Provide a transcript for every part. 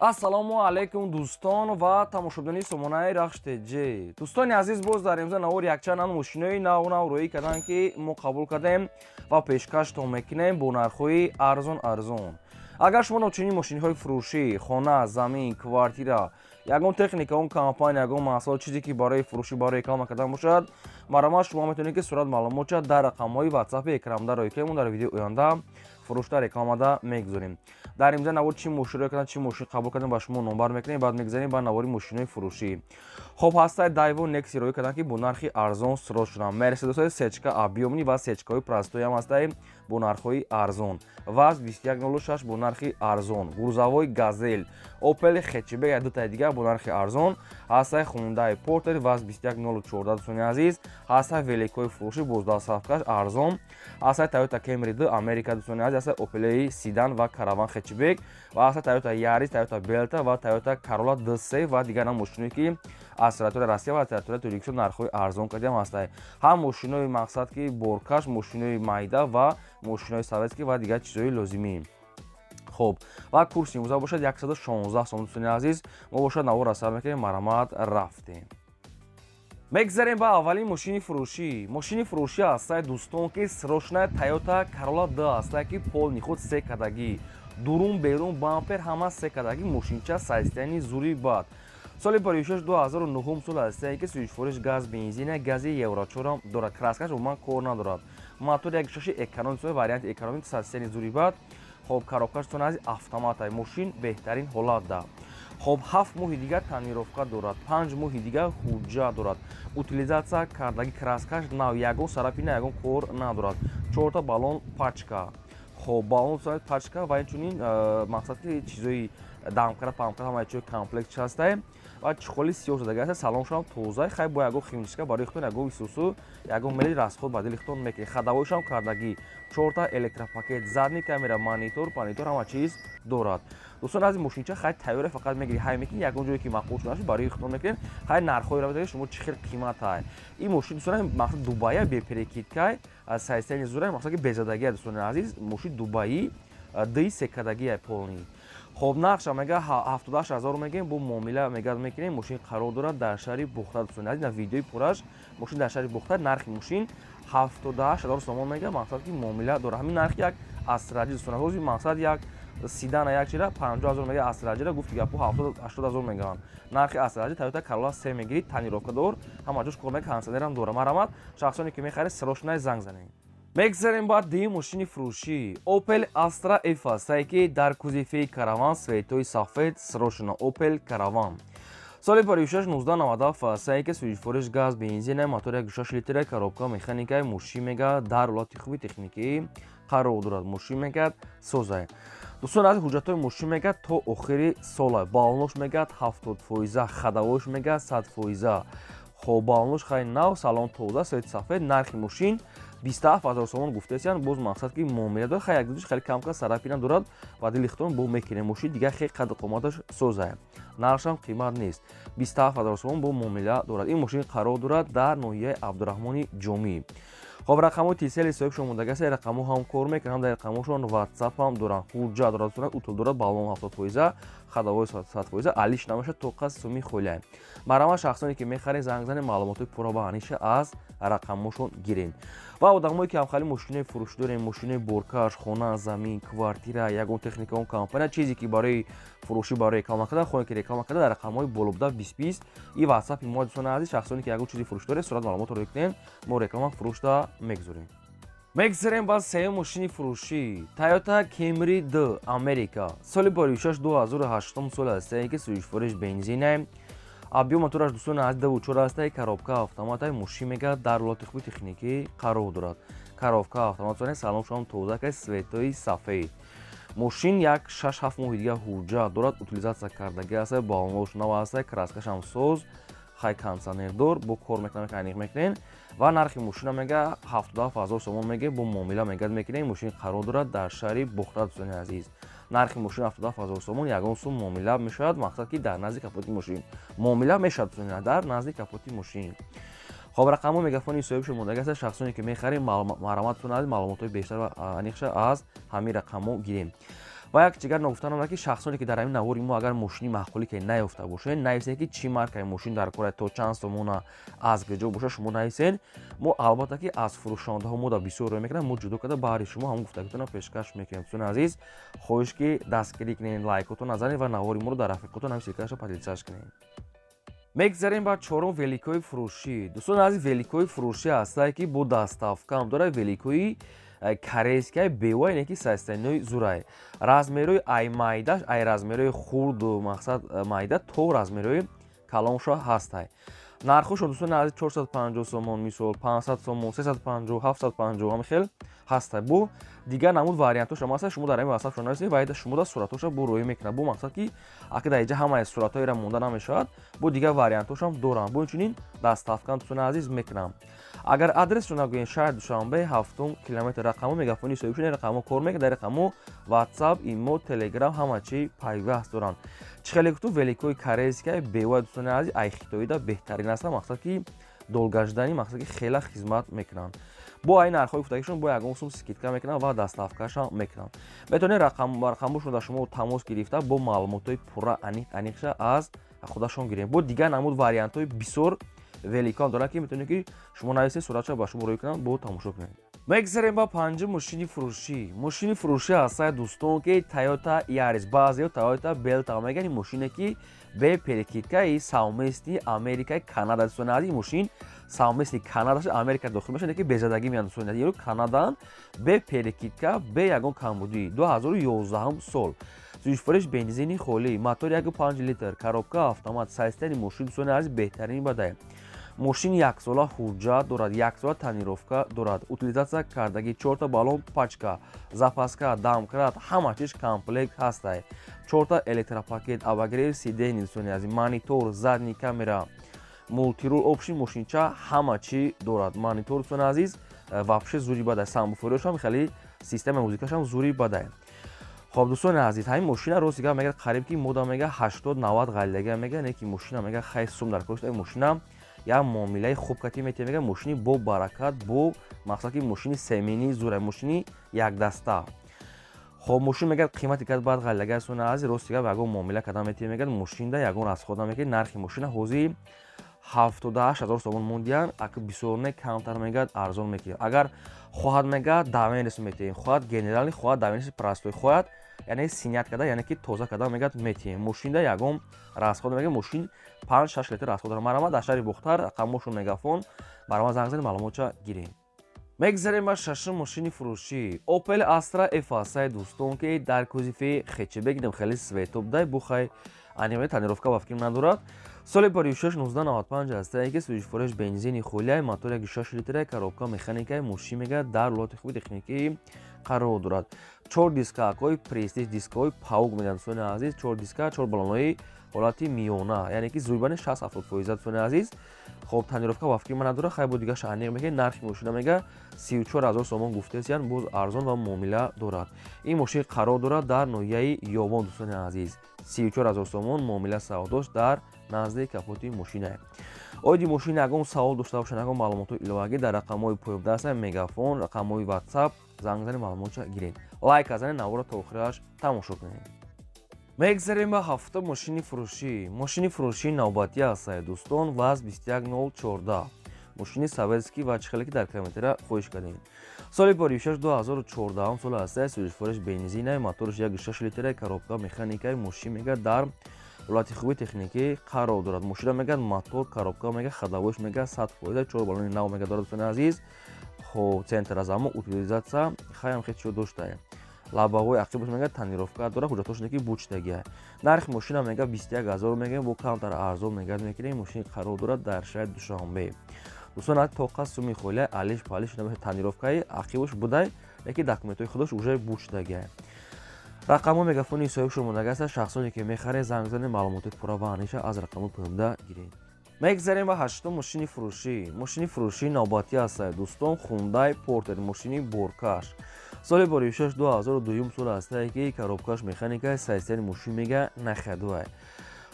Ассалому алайкум, дӯстон ва тамошобинони сомонаи Рахш ТЖ. Дӯстони азиз, боз дар имза навор якчанд мошинои нав нав рӯӣ карданд, ки мо қабул кардем ва пешкаштон мекунем бо нархҳои арзон арзон. Агар шумо чунин мошинҳои фурӯшӣ, хона, замин, квартира, ягон техника, он компания, ягон маҳсулот, чизе ки барои фурӯшӣ, барои реклама кардан бошад, марҳамат, шумо метавонед, ки сурат маълумотша дар рақамҳои ватсапи экранда рӯй кунем. Дар видеои оянда фурӯшта рекламада мегузорем. Дар имза навор чӣ мошин рӯй кардам, чӣ мошин қабул кардем, ба шумо номбар мекунем. Баъд мегузарем ба навори мошинои фурӯшӣ. Хоб, ҳастаи Дайву Некси рӯй кардам, ки бо нархи арзон срочно шудам. Мерседесҳои сечка объёмный ва сечкаҳои простой ам ҳастаи бо нархҳои арзон. ВАЗ 2106 бо нархи арзон, грузовой Газель, Опел хэтчбек як дутаи дигар бо нархи арзон ҳастаи, Хундай Портер, ВАЗ 2104. Дӯстони азиз, ҳастаи великҳои фурӯшӣ бо доставкаш арзон, ҳастаи Тойота Кемри 2 Америка. Дӯстони азиз, ҳастаи Опелеи седан ва караван хэтчбек ва ҳастаи Тойота Ярис, Тойота Белта ва Тойота Королла D3 ва дигар мошиное, ки аз территорияи Россия ва территорияи Тоҷикистон нархҳои арзон кардиам ҳастаи. Ҳам мошинои, мақсад ки, боркаш, мошинои майда ва мошинои советский ва дигар чизҳои лозимӣ. Хоб, ва курси имрӯза бошад 116 сом. Дӯстони азиз, мо бошад навор сар мекунем. Марҳамат, рафтем. Мегзарем ба аввалин мошини фурӯшӣ. Мошини фурӯшӣ ҳастаи, дӯстон, ки срочная Тойота Королла д ҳастае, ки полный ход се кадагӣ, дурун берун бампер ҳама се кадагӣ. Мошинча состояние зури бад. Соли паришаш 2009 сол ҳастае, ки сӯзишвориш газ бензина, гази Евро 4 дорад. Краскаш умуман кор надорад. Мотор як шаши эконом, варианти эконом, состояние зури бад. Хоб, коробкаш тон аз автоматай. Мошин беҳтарин ҳолат да. Хоб, 7 моҳи дигар тонировка дорад, 5 моҳи дигар ҳуҷҷат дорад, утилизация кардаги, краскаш нав, ягон царапина, ягон кор надорад. Чорта баллон пачка. Хоб, баллон пачка ва инчунин, мақсад ки, чизои дамкара, памкара, ҳамаи чизи комплект ҳастае ва чехоли сиёҳ шудага аст. Салоншам тоза. Хай, бо ягон химчистка барои худтон, ягон исусу, ягон мели расход ба дили худтон мекунед. Ходовойшам кардагӣ, чорта электропакет, задний камера, монитор, панитор, ҳама чиз дорад. Дӯстон, аз мошинча хай тайёре, фақат мегири, ҳай мекунӣ, ягон ҷое ки маъқул шуда барои худтон мекунед. Хай, нархҳои ра шумо чӣ хел қиматай ин мошин, дӯстон. Мақсад, Дубая, бе перекидкай, состояние зура, мақсад ки, безадагия. Дӯстони азиз, мошин Дубаи ди секадагия, полный. Хоб, нархша мега 78 000 мегем, бо муомила мега мекунем. Мошин қарор дорад дар шаҳри Бухта. Дӯстони азиз, на видеои пураш мошин дар шаҳри Бухта. Нархи мошин 78 000 сомон мега, мақсад ки, муомила дорад. Ҳамин нархи як астраҷи, дӯстони азиз, мақсад, як седана, як чира 50 000 мега, астраҷира гуфти гапу 70-80 000 мегаванд. Нархи астраҷи Тойота Королла се мегирид, тонировкадор, ҳама ҷош кор мега, кондиционерам дорад. Марҳамат, шахсоне ки мехаред, срочно занг занед. Мегзарем ба дуюм мошини фурӯшӣ. Opel Astra F ҳастае, ки дар кузови караван, цветои сафед, срочно Opel Караван, соли паришаш 1997 ҳастае, ки сӯзишвориш газ бензина, мотор 1,6 литра, коробка механикаи. Мошин мега дар ҳолати хуби техникӣ қарор дорад. Мошин мегӯяд созае. Дӯстон аз, ҳуҷҷатҳои мошин мегӯяд то охири сола. Баллонош мегӯяд 70 фоиза, ходовойш мегӯяд 100 фоиза. Хоб, баллонош хеле нав, салон тоза, цвети сафед. Нархи мошин 27 000 сомон гуфтаистиянд, боз, мақсад ки, муомила дорад. Хай, якдудиш хеле камка царапина дорад ва дили худтон бо мекунем. Мошин дигар хеле қадду қоматаш созае, нархшам қимат нест, 27 000 сомон, бо муомила дорад. Ин мошин қарор дорад дар ноҳияи Абдураҳмони Ҷомӣ. Хоб, рақамҳои Тисели соҳибшон мондагааст. Рақамҳо ҳам кор мекунанд, ҳам дар рақамҳошон ватсап ҳам доранд. Ҳуҷҷат дорад, утул дорад, баллон 70 фоиза, ходовой 100 фоиза, алиш намешад, тоқа суми холия. Марҳамат, шахсоне ки мехаред, занг занед, маълумотҳои пурра ба аниша аз рақамҳошон гиред. Ва одамое ки ҳамхали мошинои фурӯшӣ дорем, мошинои боркаш, хона, замин, квартира, ягон техника, он компания, чизе ки барои фурӯшӣ, барои реклама кардан, хоҳем ки реклама карда, дар рақамҳои болобуда 20 20 и ватсапи мо. Дӯстони азиз, шахсоне ки ягон чизи фурӯшӣ доред, сурат маълумотро рӯй кунед, мо реклама фурӯшда мегузорем. Мегзарем ба сеюм мошини фурӯшӣ. Тойота Camry д Америка, соли боришаш 2008 сол ҳастае, ки сӯзишвориш бензине, объём мотораш, дӯстони аз, 2,4 ҳастае, коробка автоматай. Мошин мега дар ҳолати хуби техникӣ қарор дорад. Коробка автомат, салоншам тоза ка, цветои сафед. Мошин як 6-7 моҳи дигар ҳуҷҷат дорад, утилизация кардагӣ аст, баллонош нав аст, краскашам соз. Хай, кондиционердор, бо кор мекунам, аниқ мекунем. Ва нархи мошина мега 77 000 сомон меге, бо муомила мегад мекунем. Мошин қарор дорад дар шаҳри Бухта. Дӯстони азиз, нархи мошин 77 000 сомон, ягон сум муомила мешавад, мақсад ки, дар назди капоти мошин муомила мешавад, дӯстони, дар назди капоти мошин. Хоб, рақамҳо мегафони соҳибшон мондагааст. Шахсоне ки мехарем, марҳамататон, маълумотҳои бештар ва аниқша аз ҳамин рақамҳо гирем. Ва як чигар ногуфтанам, ки шахсоне ки дар ҳамин навори мо агар мошини маъқулӣ ки наёфта бошед, нависед, ки чӣ маркаи мошин дар кора, то чанд сомона, аз куҷо бошад, шумо нависед. Мо албатта ки аз фурӯшондаҳо мо дар бисёр рӯй мекунам, мо ҷудо карда баҳри шумо ҳамон гуфтагитонро пешкаш мекунем. Дӯстони азиз, хоҳиш ки дастгирӣ кунед, лайкотон назанед ва навори моро дар рафиқотон ҳамин ссылка ша поделиться ш кунед. Мегзарем ба чорум великои фурӯшӣ. Дӯстони азиз, великои фурӯшӣ ҳастае, ки бо доставка ам дорад. Великои корейская бева, ине ки состояние и зурай, размерои ай майдаш, ай размерои хурду мақсад майда то размерои калоншо ҳастай. Нархошон, дӯстони азиз, 450 сомон, мисол 500 сомон, 350, 750, ҳами хел ҳастай. Бо дигар намуд вариантошам ҳаста. Шумо дар ҳамин ватсапшон нависед ва шумо да суратҳоша бо рӯӣ мекунад. Бо мақсад ки ака дар инҷа ҳамаи суратҳоеро монда намешавад, бо дигар вариантошам дорам. Бо инчунин доставка дӯстони азиз мекунам. Агар адресро нагӯем, шаҳри Душанбе, ҳафтум километр. Рақамҳо мегафони соҳибшуни рақамҳо кор мекунад. Дар рақамҳо Ватсап, Имо, Телеграм, ҳама чи пайваст доранд. Чӣ хеле гуфтум, великои корейская бева, дӯстони азиз, ай хитоида беҳтарин аста. Мақсад ки долгожданный, мақсад ки хела хизмат мекунанд. Бо ай нархҳои гуфтагишон бо ягон сум скидка мекунанд ва доставка шам мекунанд. Метавонед рақамҳошон дар шумо тамос гирифта, бо маълумотҳои пурра, аниқ аниқша аз худашон гирем. Бо дигар намуд вариантҳои бисёр великон доранд, ки метавонед ки шумо нависед, суратша ба шумо рӯй кунанд, бо тамошо кунед. Мегзарем ба панҷум мошини фурӯшӣ. Мошини фурӯшӣ ҳастае, дӯстон, ки Тойота Ярис, баъзео Тойота Белта мегӯянд. Ин мошине ки бе перекидка и совместный Америкаи Канада. Дӯстони азиз, ин мошин совместный Канада, Америка дохил мешавад, ки безадагӣ меянд. Дӯстони азиз, Канадаанд, бе перекидка, бе ягон камбудӣ, 2011 сол, сӯзишвориш бензини холӣ, мотор 1,5 литр, коробка автомат. Состояние мошин, дӯстони азиз, беҳтарини бадай. Мошин яксола ҳуҷҷат дорад, яксола тонировка дорад, утилизация кардагӣ, чорта баллон, пачка, запаска, домкрат, ҳама чиз комплект ҳастай. Чорта электропакет, обогрев сидений, дӯстони азиз, монитор, задний камера, мультируль, общий мошинча ҳама чӣ дорад. Монитор, дӯстони азиз, вообще зури бадай. Сабвуферошам хеле, системаи музикашам зури бадай. Хоб, дӯстони азиз, ҳамин мошина, рости гап, мега қариб ки мода мега 80-90 ғалидага мега, не ки мошина мега хай сум дар кошта. Мошина як муомилаи хуб кати метиҳад, мега мошини бо баракат, бо мақсад ки мошини семейный зура, мошини якдаста. Хоб, мошин мегӯяд қимати кард баъд ғалидага. Суна ази, рости гап, ягон муомила кардан метиҳад, мегӯяд мошинда ягон расход намекунед. Нархи мошина ҳозир 78 000 сомон мондиян. Ака бисёр не, камтар мегӯяд, арзон мекунед. Агар хоҳад, мегӯяд, доверенность метиҳем, хоҳад генеральный, хоҳад доверенность простой, хоҳад яъне снять карда, яъне ки тоза карда, мегӯяд, метиҳем. Мошинда ягон расход, мегӯяд, мошин 5-6 литр расход дорад. Марҳамат, дар шаҳри Бохтар, рақамҳошон мегафон, барома занг занед, маълумотша гирем. Мегзарем ба шашум мошини фурӯшӣ. Opel Astra F ҳастаи, дӯстон, ки дар кузови хэтчбек дидем, хеле светоп дай бухай, аниме тонировка ба фикр надорад. Соли 56 1995 ҳастае, ки сӯзишвориш бензини холиай, мотор 1,6 литра, коробка механикаи. Мошин мегӯяд дар ҳолати хуби техникӣ қарор дорад. Чор дискакҳои Престиж, дискҳои паук мегӯянд, дӯстони азиз, чор диска, чор баллонҳои ҳолати миёна, яъне ки зӯрбани 60-70%, дӯстони азиз. Хоб, тонировка ба фикри ман надорад, хай бо дигаша аниқ мекунед. Нархи мошина мега 34 000 сомон гуфтесиян, боз арзон ва муомила дорад. Ин мошин қарор дорад дар ноҳияи Ёвон, дӯстони азиз. 34 000 сомон муомила савдош дар назди капоти мошина. Оиди мошин ягон савол дошта бошанд, ягон маълумотҳои иловагӣ, дар рақамҳои поёбдаста Мегафон, рақамҳои Ватсап занг занед, маълумотша гиред. Лайк занед, наворро то охираш тамошо кунед. Мегзарем ба ҳафтум мошини фурӯшӣ. Мошини фурӯшии навбатӣ ҳастае, дӯстон, ВАЗ 21014, мошини советский ва чихеле ки дар комментария хоҳиш кардем. Соли 56 2014 сол ҳастае, сӯзишвориш бензинай, мотораш 1,6 литра, коробка механикаи. Мошин мегӯяд дар ҳолати хуби техникӣ қарор дорад. Мошина мегӯяд мотор, коробка, мегӯяд ходовой ш мегӯяд 100%, чор баллони нав мегӯяд дорад, дӯстони азиз. Хоб, центр азамо, утилизация хаям хел чиё доштае. Лобовой ақибаш мегӯяд тонировка дорад, ҳуҷҷатҳошне ки бучдагия. Нархи мошина мегӯяд 21 000 мегӯям, бо камтар арзон мегӯяд мекунем. Мошин қарор дорад дар шаҳри Душанбе, дӯстон. Тоқа суми холия, алиш палиш набошад, тонировкаи ақибаш будай, леки документҳои худаш уже бучдагия. Рақамҳо мегафони соҳибшон мондага аст. Шахсоне ки мехаред, занг занед, маълумоти пурра ва аниша аз рақамҳои поёнда гиред. Мегзарем ба ҳаштум мошини фурӯшӣ. Мошини фурӯшии навбатӣ ҳастад, дӯстон, Хундай Портер, мошини боркаш, соли 56 2002 сол ҳастае, ки коробкаш механика. Состояние мошин мега нахадуай.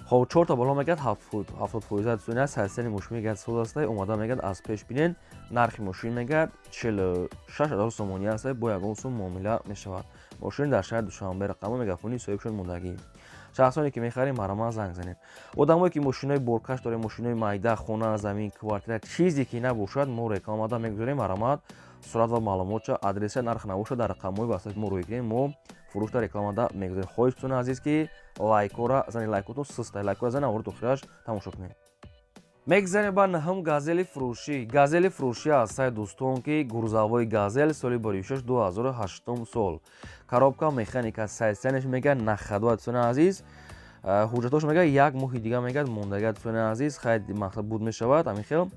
Хоб, чорта боло мегӯяд 70%, дӯстони аст. Состояние мошин мегӯяд соз ҳастай, омада мегӯяд аз пеш бинен. Нархи мошин мегӯяд 46 000 сомонӣ ҳастай, бо ягон сум муомила мешавад. Мошин дар шаҳри Душанбе, рақамҳои мегафонии соҳибшон мондагӣ. Шахсоне ки мехарем, марҳамат, занг занед. Одамое ки мошинои боркаш дорем, мошинои майда, хона, замин, квартира, чизе ки набошад, мо рекламада мегузорем. Марҳамат, сурат ва маълумотша, адреса, нарх набошад, дар рақамҳои васат мо рӯй кунем, мо фурӯшда рекламада мегузорем. Хоҳиштон азиз, ки лайкора зани, лайкотон суста, лайкора зани, аввал охираш тамошо кунед. Мегзарем ба наҳум газели фурӯшӣ. Газели фурӯшӣ ҳастае, дӯстон, ки грузовой газел, соли 26, 2008 сол, коробка механика, состоянияш мега на ходу. Дӯстони азиз, ҳуҷҷатош мега як моҳи дига мегад мондага. Дӯстони азиз, хайр, мақсад буд мешавад ҳамин хел.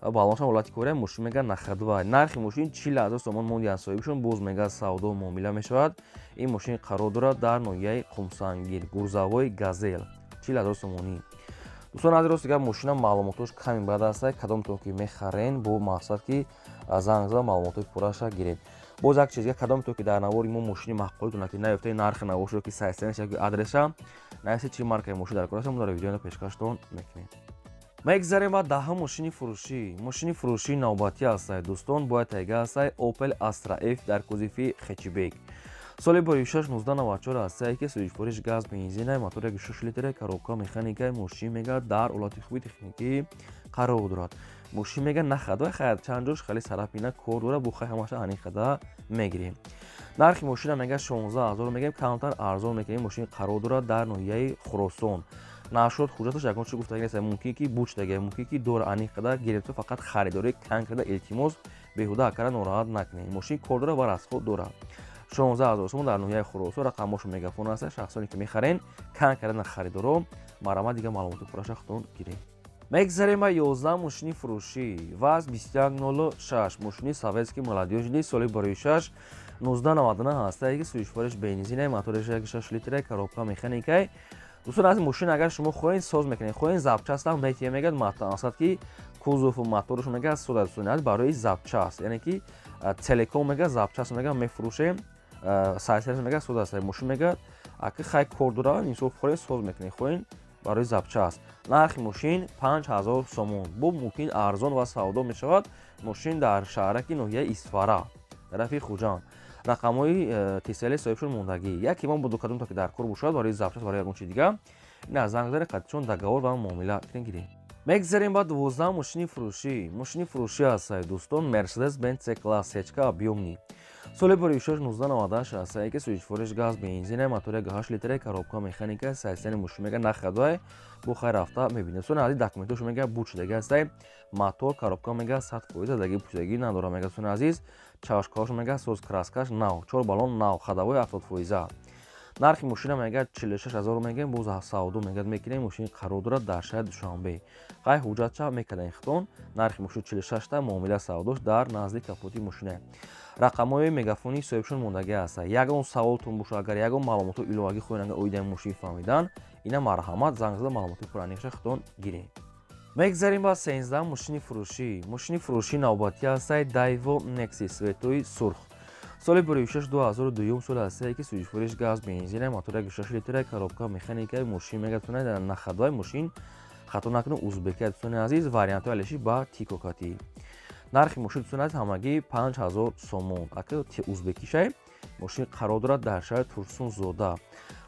Балонша ҳолати корея, мошин мега на ходу. Нархи мошин 40 000 сомон монди аз соҳибшон, боз мега савдо муомила мешавад. Ин мошин қарор дорад дар ноҳияи Қумсангир. Грузовой газел, 40 000 сомонӣ. Дӯстон азиз, рост дигар мошина маълумотош ками бад аста. Кадомтон ки мехарен, бо мақсад ки занг зада маълумотои пурраша гиред. Боз як чиз, кадомтон ки дар навори мо мошини маъқулитон ки наёфтаи, нархи набошад, ки состоянияш, ки адреса нависе, чи маркаи мошин дар кор аст, мо дар видео пешкаштон мекунем. Мегзарем ба даҳум мошини фурӯшӣ. Мошини фурӯшии навбатӣ ҳастае, дӯстон, бояд тайга ҳастае Opel Astra F дар кузови хэтчбек, соли 26, 1994 ҳастае, ки сӯзишвориш газ, бензина, мотор 1,6 литра, коробка механика. Мошин мега дар ҳолати хуби техникӣ қарор дорад. Мошин мега на ходу, хайр, чанд ҷош хеле царапина кор дорад, бу хай ҳамаша ҳанин хада мегирем. Нархи мошина мега 16 000 мегем, камтар арзон мекунем. Мошин қарор дорад дар ноҳияи Хуросон. Нашуд ҳуҷҷаташ ягон чи гуфтагӣ нест, мумкин ки бучдаги, мумкин ки дора, ани қадар гирифта. Фақат харидорӣ кан карда, илтимос, беҳуда акара нороҳат накунед. Мошин кор дора ва расход дорад. 16 000 сомон, дар ноҳияи Хуросон, рақамҳошо мегафон аст. Шахсоне ки мехарен, кан карда харидоро, марҳамат, дигар маълумоти пурраша худтон гиред. Мегзарем ба 11 мошини фурӯшӣ. ВАЗ 2106, мошини советский молодёжный, соли 26, 1999 ҳастае, ки сӯзишвориш бензина, моториш 1,6 литра, коробка механикай. Дӯстон, аз мошин агар шумо хоҳед, соз мекунед, хоҳед, запчасть ам метиҳем. Мегӯяд, мақсад ки кузову мотораш мегӯяд сода. Дӯстони азиз, барои запчасть, яъне ки целиком мегӯяд запчасть мегӯяд мефурӯшем. Состоянияш мегӯяд сода аст. Мошин мегӯяд, аки хай кор дора, инсон хоҳед, соз мекунед, хоҳед, барои запчасть. Нархи мошин 5000 сомон, бо мумкин арзон ва савдо мешавад. Мошин дар шаҳраки ноҳияи Исфара, тарафи Хуҷанд. Рақамҳои тисали соҳибшон мондагӣ. Яке мо буду, кадомто ки дар кор бошад барои запчасть, барои ягон чи дига, ина занг заре, қатишон договор ва муомила кунед, гиред. Мегзарем ба 12 мошини фурӯшӣ. Мошини фурӯшӣ ҳастае, дӯстон, Мерседес Бенц С класс сечка объёмный, соли 26, 1998 ҳастае, ки сӯзишвориш газ, бензина, мотор 1,8 литра, коробка механика. Состояние мошин мега на ходу, бо хай рафта мебинед. Сони азиз, документошо мега буд шудаги ҳастае. Мотор, коробка мега 100% задаги, пӯшидагӣ надора. Мега, сони азиз, чашкаҳошо мега соз, краскаш нав, чор баллон нав, ходовой 70%. Нархи мошина мегӯяд 46 000 мегӯем, боз савдо мегӯяд мекунем. Мошин қарор дорад дар шаҳри Душанбе. Қай ҳуҷҷатча мекардаин хитон. Нархи мошин 46та, муомила савдош дар назди капоти мошина. Рақамҳои мегафони соҳибшон мондагӣ ҳаста. Ягон саволтон боша, агар ягон маълумотҳо иловагӣ хоҳед оидаи мошин фаҳмидан, ина марҳамат, занг зада маълумоти пурраниша хитон гирем. Мегзарем ба 13 мошини фурӯшӣ. Мошини фурӯшӣ навбатӣ ҳастаи Дайво Некси цветои сурх, соли 26, 2002 сол ҳастае, ки сӯзишвориш газ, бензина, мотор 1,6 литра, коробка механика. Мошин мегатонад на ходовой. Мошин, хато накунед, узбекия. Дӯстони азиз, вариантҳои алиши ба тикокатӣ. Нархи мошин, дӯстони азиз, ҳамагӣ 5000 сомон, ака узбекишай. Мошин қарор дорад дар шаҳри Турсунзода.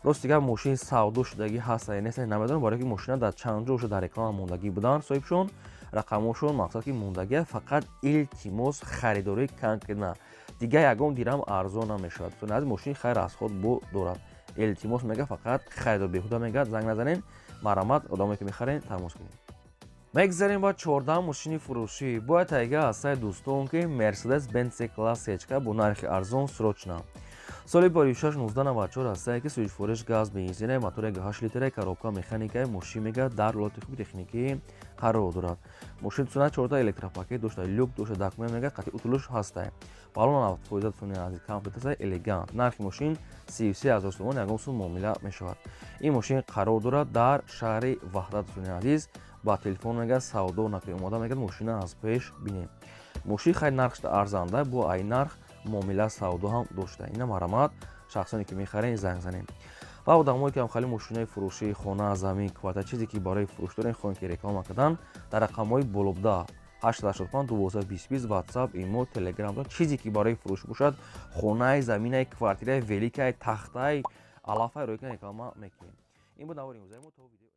Рост дигар, мошин савдо шудагӣ ҳаст нест, намедонам, барое ки мошина дар чанд ҷо дар реклама мондагӣ буданд, соҳибшон рақамҳошон мақсад ки мондагия. Фақат илтимос, харидорӣ конкретно, дигар ягон дирам арзон намешавад. Дӯстони азиз, мошин хайр расход бо дорад. Илтимос, мега фақат харидор беҳуда мегӯяд занг назанен. Марҳамат, одамое ки мехарен, тамос кунед. Мегзарем ба 14 мошини фурӯшӣ. Бояд тайга ҳастаи, дӯстон, ки Мерседес Бенц класс сечка бо нархи арзон срочно, соли 26, 1994 ҳастае, ки сӯзишвориш газ, бензина, мотор 1,8 литра, коробка механика. Мошин мега дар ҳолати хуби техникӣ қарор дорад. Мошин сунат чорта электропакет дошта, люк дошта, документ мега қатъи утулуш ҳастае, баллон 90%. Дӯстони азиз, комплект ҳастае, элегант. Нархи мошин 33 000 сомон, ягон сум муомила мешавад. Ин мошин қарор дорад дар шаҳри Ваҳдат. Дӯстони азиз, ба телефон мега савдо накунед, омода мегӯяд мошина аз пеш бинем. Мошин хай нархш арзанда, бо ай нарх муомила савдо ҳам дошта. Ина марҳамат, шахсоне ки мехарен, занг занем. Ва одамое ки ҳам хали мошинаи фурӯшӣ, хона, замин, квартира, чизе ки барои фурӯш дорем, хоҳем ки реклама кардан, дар рақамҳои болобда 885 12 20 20, WhatsApp, имо, Telegram, чизе ки барои фурӯш бошад, хонаи, заминаи, квартираи, великаи, тахтаи, алафаи, рӯй реклама мекунем. Ин буд навори имрӯзаи мо. То видео.